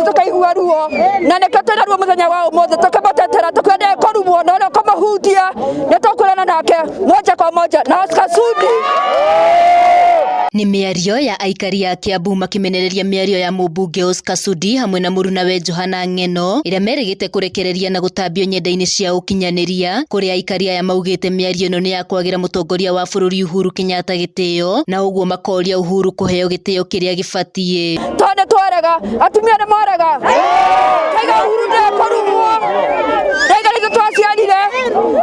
Itũ tũkaigua ruo, na nĩkĩo twĩna ruo mũthenya wa ũmũthĩ, tũkĩmũtetera, tũkĩenda kũrumwo na ũrĩa ũkũmũhutia nĩ tũkwĩrana nake moja kwa moja na Oscar Sudi. Nĩ mĩario ya aikari a Kiambu makĩmenereria mĩario ya mũmbunge Oscar Sudi hamwe na mũrunawe Johana Ng'eno ĩrĩa merĩgĩte kũrekereria na gũtambio nyenda-inĩ cia ũkinyanĩria, kũrĩa aikari aya maugĩte mĩario ĩno nĩ ya kwagĩra mũtongoria wa bũrũri Uhuru Kenyatta gĩtĩo, na ũguo makoria Uhuru kũheo gĩtĩo kĩrĩa gĩbatiĩ. Tondũ nĩ twarega, atumia nĩ marega, taiga Uhuru ndekũrumwo, taiga nĩ ithuĩ twaciarire,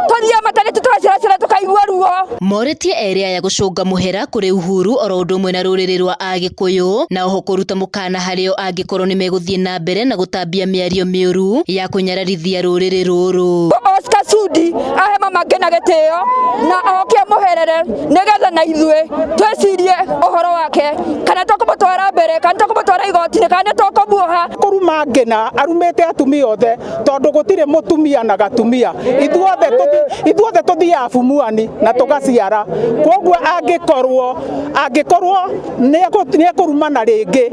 tũthiĩ mataneti tũgaceracera tũkaigua ruo. Morĩtie erĩ aya gũcũnga mũhera kũrĩ Uhuru oro ũndũ ũmwe na rũrĩrĩ rwa Agĩkũyũ, na oho kũruta mũkana harĩo angĩkorwo nĩ megũthiĩ na mbere na gũtambia mĩario mĩũru ya kũnyararithia rũrĩrĩ rũrũ. Oscar Sudi ahe mama Ngina gĩtĩo na oke amũherere, nĩgetha na ithuĩ twĩcirie ũhoro wake, kana tũkũmũtwara mbere, kana tũkũmũtwara igoti-inĩ, kana nĩ tũkũmuoha. Kũruma Ngina arumĩte atumia othe, tondũ gũtirĩ mũtumia na gatumia, ithuothe tũthiaga bumuani na tũgaciara. Koguo angĩkorwo nĩ ekũrumana rĩngĩ,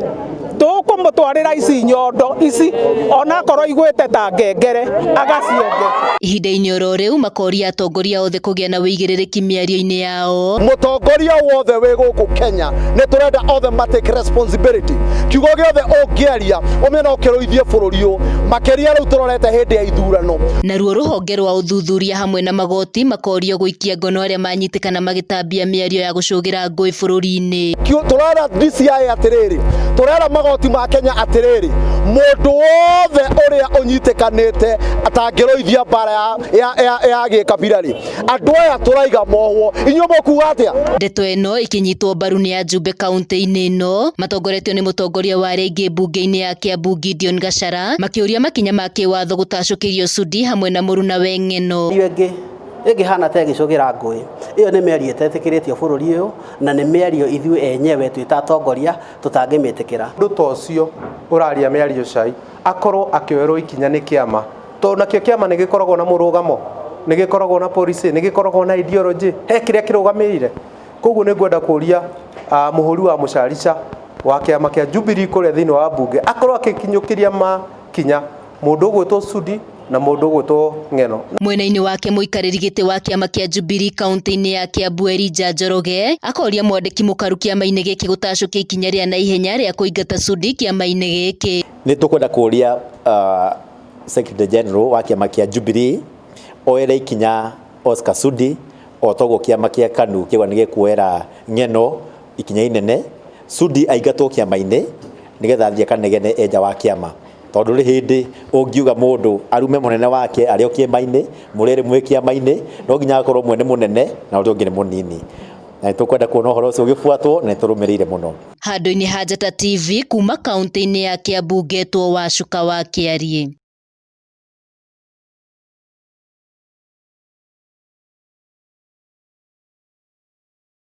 tũkũmũtwarĩra ici nyondo ici, onakorwo igwĩte ta ngengere, agacionge. Ihinda-inĩ oro rĩu makoria atongoria othe kũgĩa na wĩigĩrĩrĩki mĩario-inĩ yao. Mũtongoria wothe wĩ gũkũ Kenya nĩ tũrenda othe ma take responsibility. Kiugo gĩothe ũngĩaria ũmenye no kĩrũithie bũrũri ũyũ, makĩria rĩu tũrorete hĩndĩ ya ithurano. Naruo rũhonge rwa ũthuthuria hamwe na magoti makorio gũikia ngono arĩa manyitĩkana magĩtambia mĩario ya gũcũgĩra ngũĩ bũrũri-inĩ. Tũrera DCI atĩrĩrĩ, tũrera magoti ma Kenya atĩrĩrĩ, mũndũ wothe ũrĩa ũnyitĩkanĩte atangĩrũithia mbara ya gĩkabira rĩ, andũ aya tũraiga mohwo. Inyuĩ mũkuga atĩa? Ndeto ĩno ĩkĩnyitwo mbaru nĩ ajumbe kaunti-inĩ ĩno matongoretio nĩ mũtongoria wa arĩa aingĩ mbunge-inĩ ya Kiambu Gideon Gachara, makĩũria makinya ma kĩwatho gũtacũkĩrio Sudi hamwe na mũrunawe Ng'eno. Iyo ĩngĩ ĩngĩhana ta ĩgĩcũgĩra ngũĩ, ĩyo nĩ mĩario ĩtetĩkĩrĩtio bũrũri ũyũ, na nĩ mĩario ithuĩ enyewe twĩ ta atongoria tũtangĩmĩtĩkĩra. Ũndũ ta ũcio ũraria mĩario cai akorwo akĩoerwo ikinya nĩ kĩama, tondũ nakĩo kĩama nĩ gĩkoragwo na mũrũgamo, nĩ gĩkoragwo na policy, nĩ gĩkoragwo na ideology, he kĩrĩa kĩrũgamĩrĩire. Koguo nĩ ngwenda kũria mũhũri wa mũcarica wa kĩama kĩa Jubilee kũrĩa thĩinĩ wa mbunge akorwo akĩkinyũkĩria makinya mũndũ ũgwĩtwo Sudi na mũndũ ũgwĩtwo Ng'eno. Mwena-inĩ wake mũikarĩri gĩtĩ wa kĩama kĩa Jubilee kaunti-inĩ ya Kiambu Elijah Njoroge akoria mwandĩki mũkaru kĩama-inĩ gĩkĩ gũtacũkia ikinya rĩa naihenya rĩa kũingata Sudi kĩama-inĩ gĩkĩ. Nĩ tũkwenda kũria Secretary General wa kĩama kĩa Jubilee oere ikinya Oscar Sudi o toguo kĩama kĩa KANU kĩauga nĩ gĩkuoera Ng'eno ikinya inene. Sudi aingatwo kĩama-inĩ nĩgetha athiĩ akanegene e nja wa kĩama, tondũ rĩ hĩndĩ ũngiuga mũndũ arume mũnene wake arĩ o kĩama-inĩ, mũrĩ erĩ mwĩ kĩama-inĩ, no nginya akorwo ũmwe nĩ mũnene na ũrĩa ũngĩ nĩ mũnini. Na nĩ tũkwenda kuona ũhoro ũcio ũgĩbuatwo na nĩ tũrũmĩrĩire mũno. Handũ-inĩ ha Njata TV kuma kaunti-inĩ ya Kiambu ngetwo Wacuka wa Kĩariĩ.